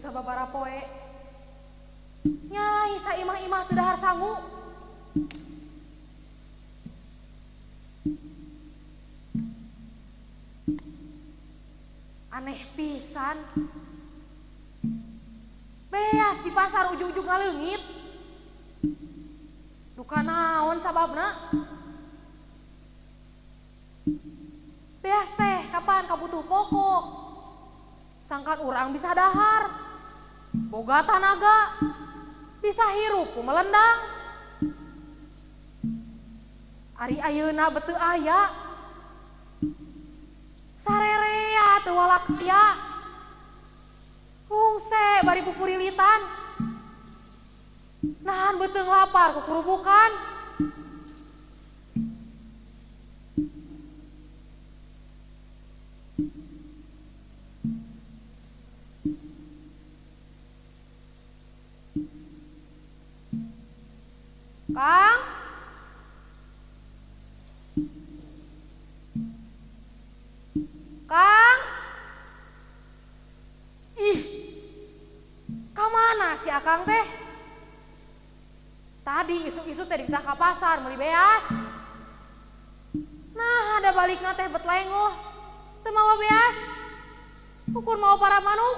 Geus sababaraha poe nyai saimah-imah teu dahar sangu. Aneh pisan. Beas di pasar ujug-ujug ngaleungit. Duka naon sababna? Beas teh kapan kabutuh pokok. Sangkan urang bisa dahar. Boga tanaga. Bisa hirup ku melendang. Ari ayeuna beteu aya. Sarerea teu walakaya. Rungse bari pupurilitan. Nahan beuteung lapar kukurubukan. Kang? Kang? Ih, kamana si Akang teh? Tadi isuk-isuk teh dititah ka pasar meuli beas. Nah, ada balikna teh bet lengoh. Teu mawa beas. Ukur mawa para manuk.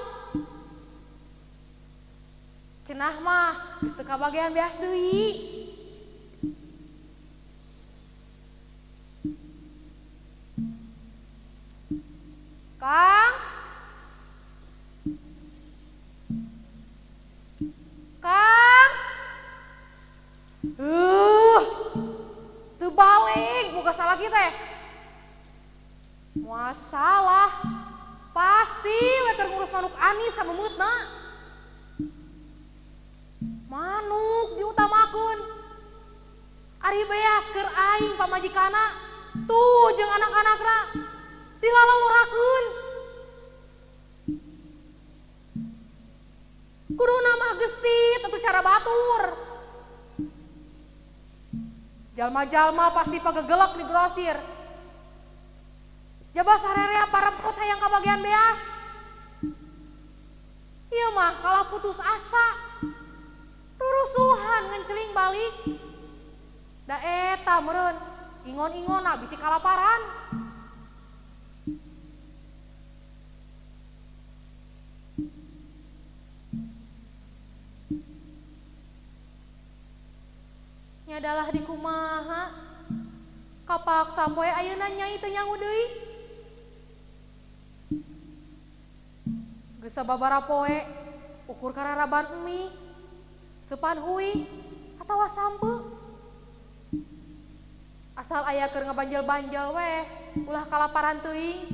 Cenah mah geus teu kabagean beas deui. Kang? Kang? Teu balik boga salaki teh. Moal salah. Pasti we keur ngurus manuk anis ka memeutna. Manuk diutamakeun. Ari beas keur aing pamajikanna tuh jeung anak-anakna dilalawarakeun. Kuduna mah gesit atuh cara batur. Jalma-jalma pasti pagegelek di grosir. Jaba sarerea paremput hayang kabagian beas. Ieu mah kalah putus asa. Rurusuhan ngenceling balik. Da eta meureun ingon-ingonna bisi kalaparan. Nyadalah di kumaha. Kapaksa poe ayeuna nyai teu nyangu deui. Geus sababaraha poe ukur kararaban mie, seupan hui atawa sampeu. Asal aya keur ngabanjel-banjel weh, ulah kalaparan teuing.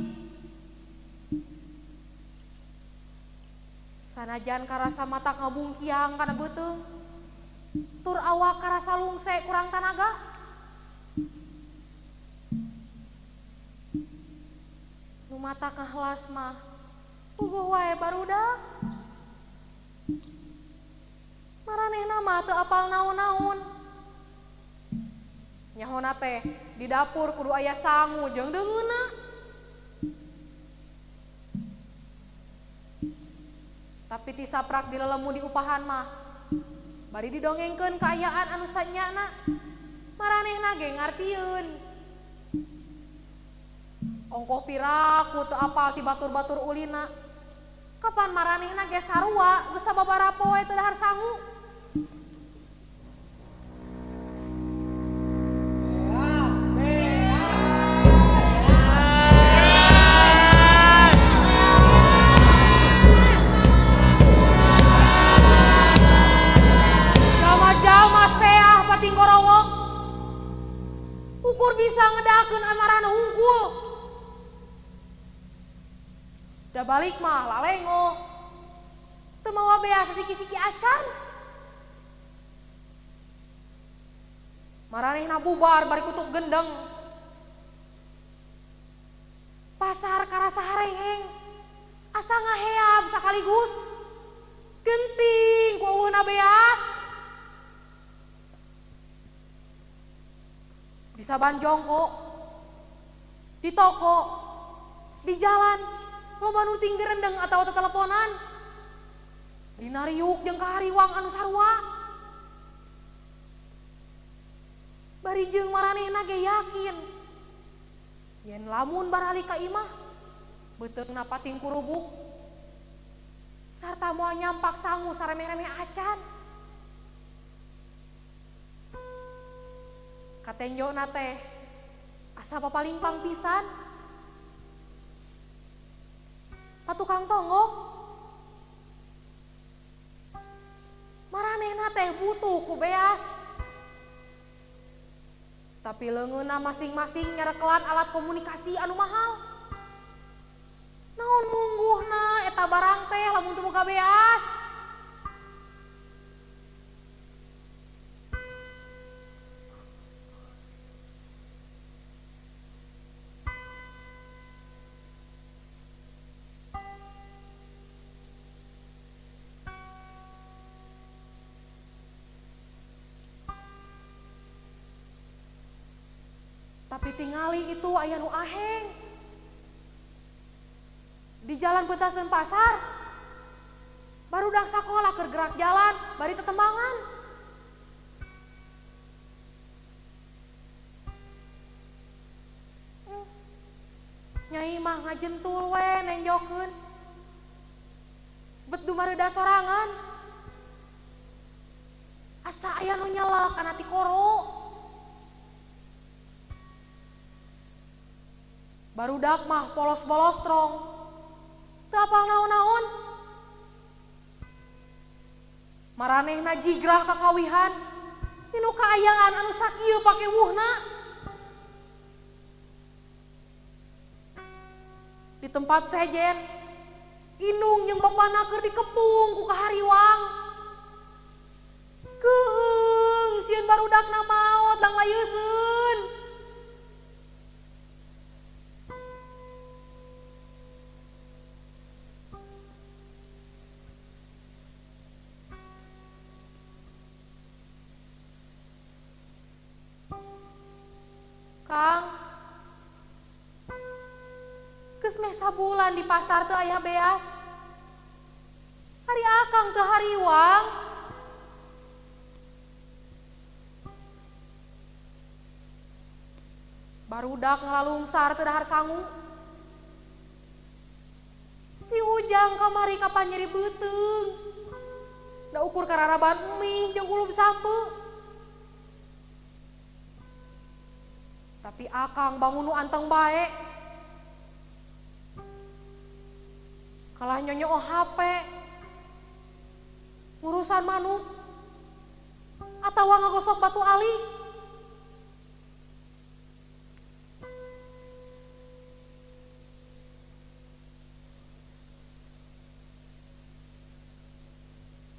Sanajan karasa mata ngabungkiang kana beuteung, tur awak karasa lungse kurang tanaga. Nu mata kahlas mah puguh wae barudak. Maranehna mah teu apal naon-naon. Nyahona teh di dapur kudu aya sangu jeung deungeunna. Tapi ti saprak dilelemu di upahan mah bari didongengkeun kaayaan anu sanyana. Maranehna ge ngartieun. Ongkoh piraku teu apal ti batur-batur ulina. Kapan maranehna ge sarua geus sababaraha poe teu dahar sangu. Jalma-jalma seah patinggorowok. Ukur bisa ngedakeun amarahna hungkul. Da balik mah lalengoh. Teu mawa beas siki-siki acan. Maranehna bubar bari kutuk gendeng. Pasar karasa harengheng. Asa ngaheab sakaligus. Genting ku eueuhna beas. Di saban jongko, di toko, di jalan, loba nu tinggi rendeng atawa teteleponan. Dina riuk jeung kahariwang anu sarua. Bari jeung maranehna ge yakin yen lamun baralik ka imah beuteungna pating kurubuk sarta moal nyampak sangu saremeh-remeh acan. Katenjona teh asa papalingpang pisan. Patukang tonggok maranehna teh butuh ku beas. Tapi leungeunna masing-masing nyarekelan alat komunikasi anu mahal. Naon mungguhna eta barang teh lamun teu boga beas. Tapi tingali itu aya nu aheng. Di jalan petasan pasar, barudak sakola keur gerak jalan, bari tetembangan. Nyai mah ngajentul we nenjokeun. Bet dumareuda sorangan. Asa aya nu nyelek kana tikoro. Barudak mah polos-polos trong. Teu apal naon-naon. Maranehna jigrah kakawihan. Tinu kaayaan anu sakieu pake wuhna. Di tempat sejen, indung jeung bapana keur dikepung ku kahariwang. Keung sieun barudakna maot langlayeuseun. Kang, geus meh sabulan di pasar teu aya beas. Hari akang teu hariwang. Barudak ngalalungsar teu dahar sangu. Si Ujang kamari kapan nyeri beuteung. Da ukur kararaban mie jeung kulub sampe. Tapi akang bangun nu anteng bae. Kalah nyonyo HP. Ngurusan manuk. Atawa ngagosok batu ali.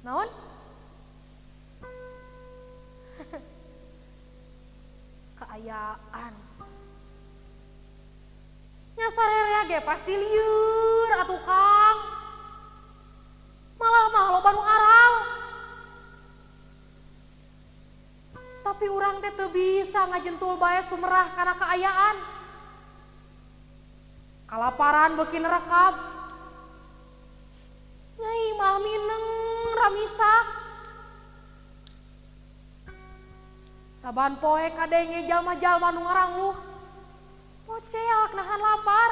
Naon? Kaayaan. Nya sarerea ge pasti lieur atuh Kang. Malah mah loba nu aral. Tapi urang teh teu bisa ngajentul bae sumerah kana kaayaan. Kalaparan beuki nerekab. Nyai mah mineng ramisa. Saban poe kadenge jalma-jalma nu ngarangluh. Poceak nahan lapar.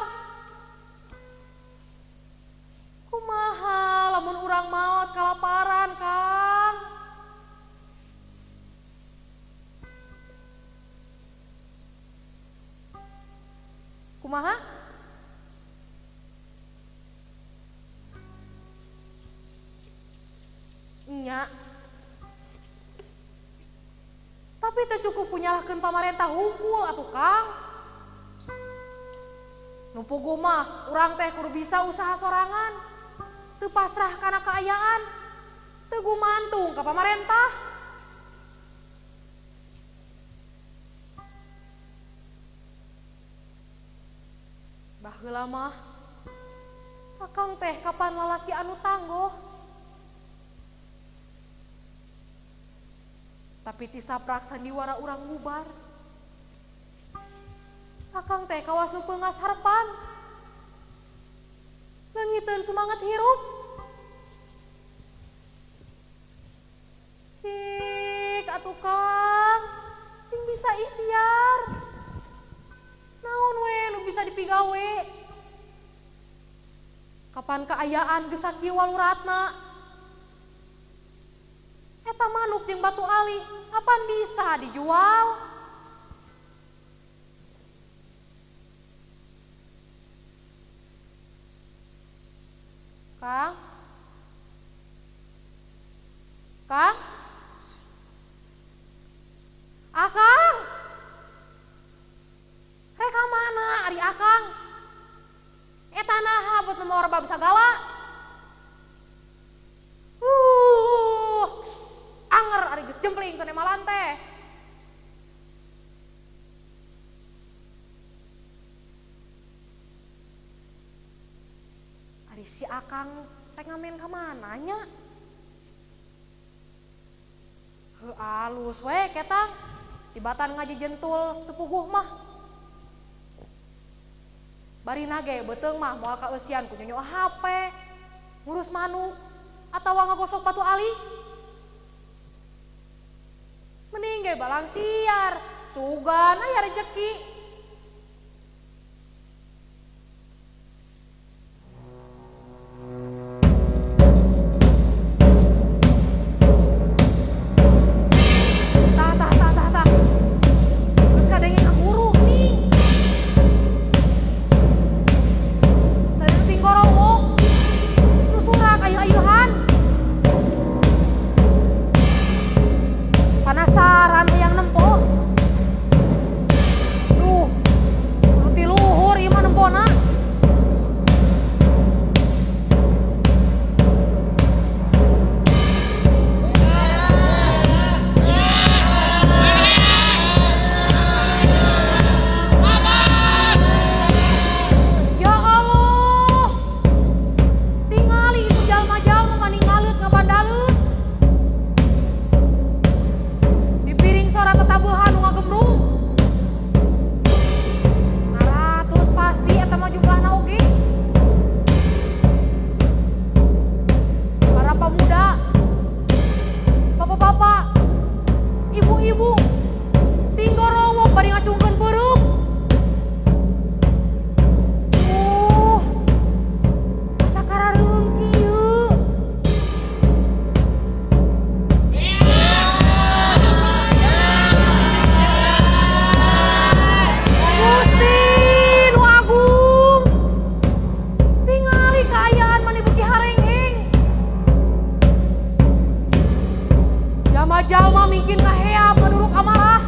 Kumaha lamun urang maot kalaparan, Kang? Kumaha? Nya. Tapi teu cukup nyalahkeun pamarentah hungkul atuh Kang. Nu puguh mah urang teh kudu bisa usaha sorangan. Teu pasrah kana kaayaan. Teu gumantung ka pamarentah. Baheula mah akang teh kapan lalaki anu tangguh. Tapi ti saprak sandiwara urang bubar. Akang teh kawas nu peungas harepan. Leungiteun semangat hirup. atuh Kang, sing bisa ikhtiar. Naon we nu bisa dipigawe. Kapan kaayaan geus sakieu waluratna? Eta manuk jeung batu ali apan bisa dijual? Kang? Kang? Akang? Rek ka mana ari Akang? Eta naha buat nomor bab sagala? Anger ari geus jempling teu nemalan teh. Ari si Akang teh ngamen ka mana nya? Heuh alus we ketang, tibatan ngaji jentul teu puguh mah. Barina ge beuteung mah moal kaeusian ku nyonyo HP, ngurus manuk, atawa ngagosok batu ali. Mending ge balang siar, sugan aya rejeki. Tah tah tah tah tah. Geus kadenge ngaguru geuning. Sadaya tingkorowok. Nu surak ayeuh-ayeuhan. Panasaran hayang nempo. Duh, kudu ti luhur ieu mah nempona. Ya Allah, tingali itu jalma-jalma mani ngaleut ngabandaleut. Di piring sora tetabuhan nu ngagemrung. Ngaratus pasti eta mah jumlahna oge. Para pemuda, bapak-bapak, ibu-ibu, tinggorowok bari ngacungkeun beureum. Asa karareueung kieu. Gusti nu agung, tingali kaayaan mani beuki harengheng. Jalma-jalma mingkin kaheap ngaduruk amarah.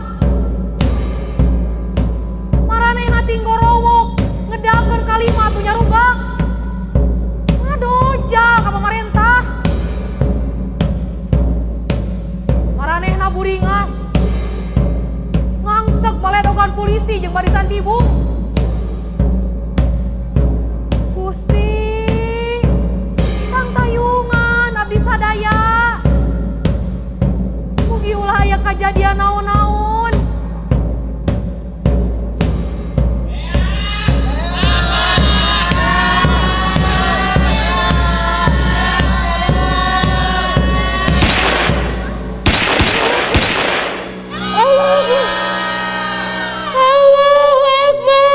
Maranehna tinggorowok ngedalkeun kalimat nu nyarugak. Ngadoja ka pamarentah. Maranehna buringas. Ngangsek baledogan polisi jeung barisan tibung. Gusti, tangtayungan abdi sadaya. Mugi ulah aya kajadian naon-naon. Allahu Akbar.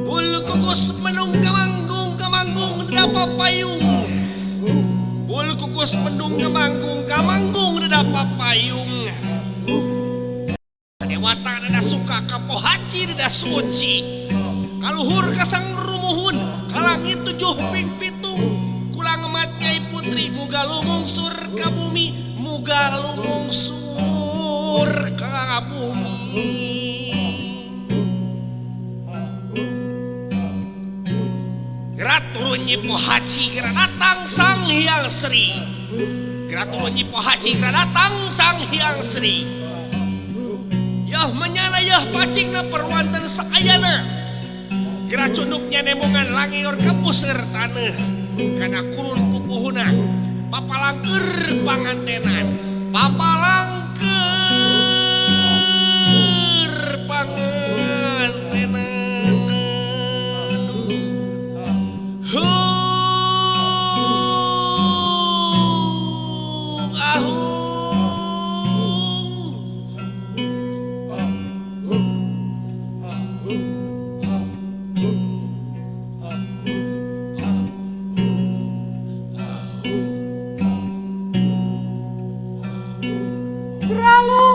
Bulu kukus mendung kamanggung kamanggung dedapa payung. Bulu kukus mendung kamanggung kamanggung dedapa payung. Dewata dada suka kapohaci dada suci. Kaluhur kasang rumuhun Ka langit 7 ping 7 kula ngemat Nyai Putri muga lumungsur ka bumi muga lumungsur ka bumi. Geura turun Nyi Pohaci geura datang Sang Hyang Sri. Geura turun Nyi Pohaci geura datang Sang Hyang Sri. Yah menyana yah pacingna perwanten saayana. Geura cunduknya nemongan langior kapuseur taneuh kana kurun pupuhuna. Papalangkeur pangantenan. Papalangkeur pangantenan. Hung ahung. Geralu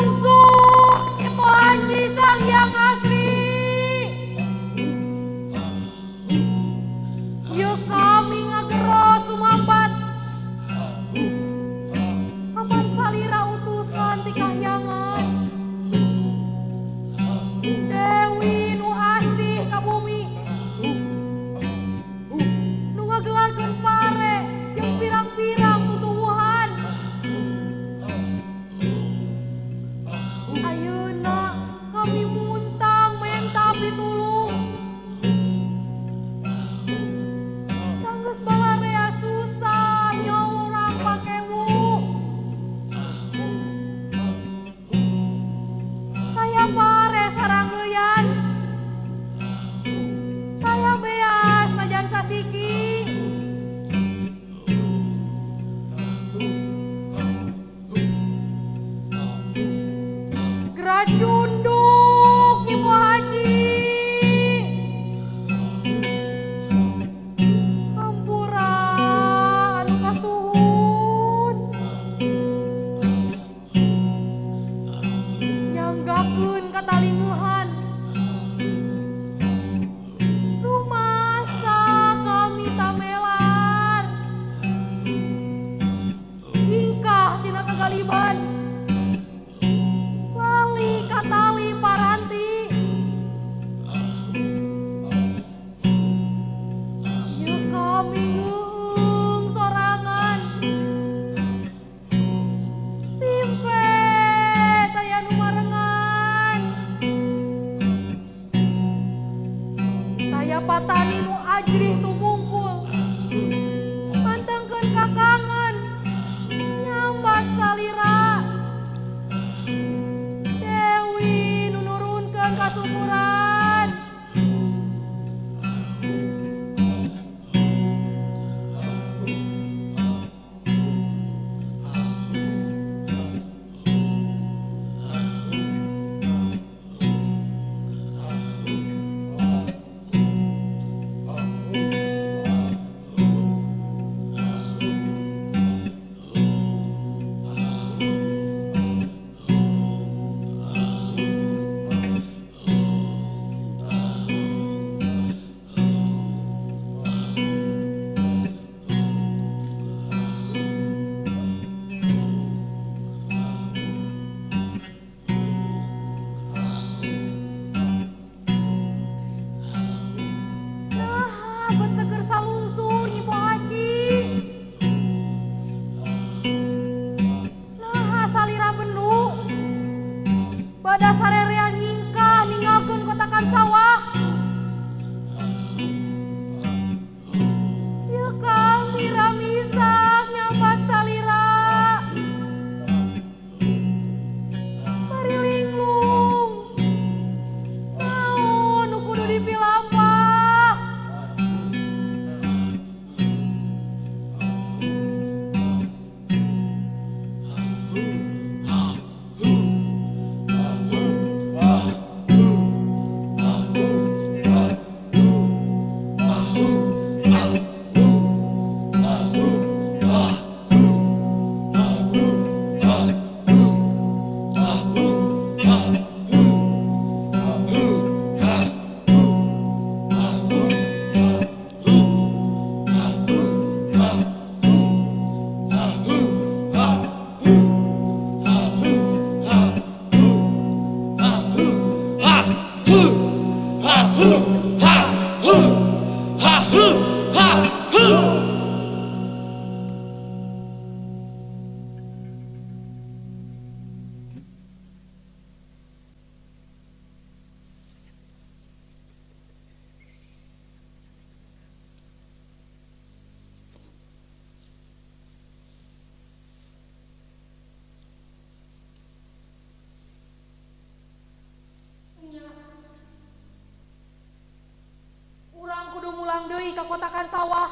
kotakan sawah.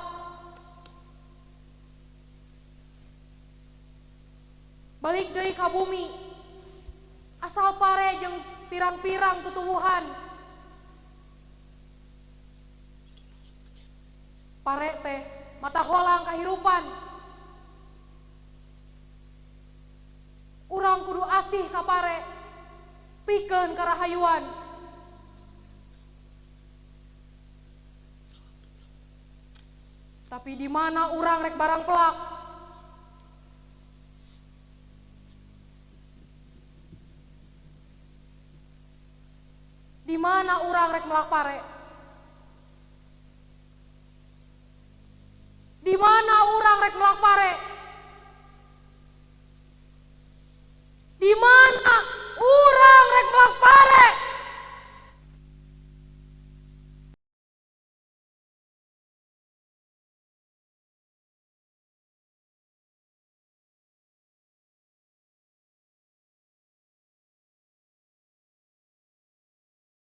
Balik deui ka bumi. Asal pare jeung pirang-pirang tutuwuhan. Pare teh mata holang kahirupan. Urang kudu asih ka pare, pikeun karahayuan. Tapi di mana urang rek barang pelak? Di mana urang rek melak pare? Di mana urang rek melak pare? Di mana urang rek melak pare?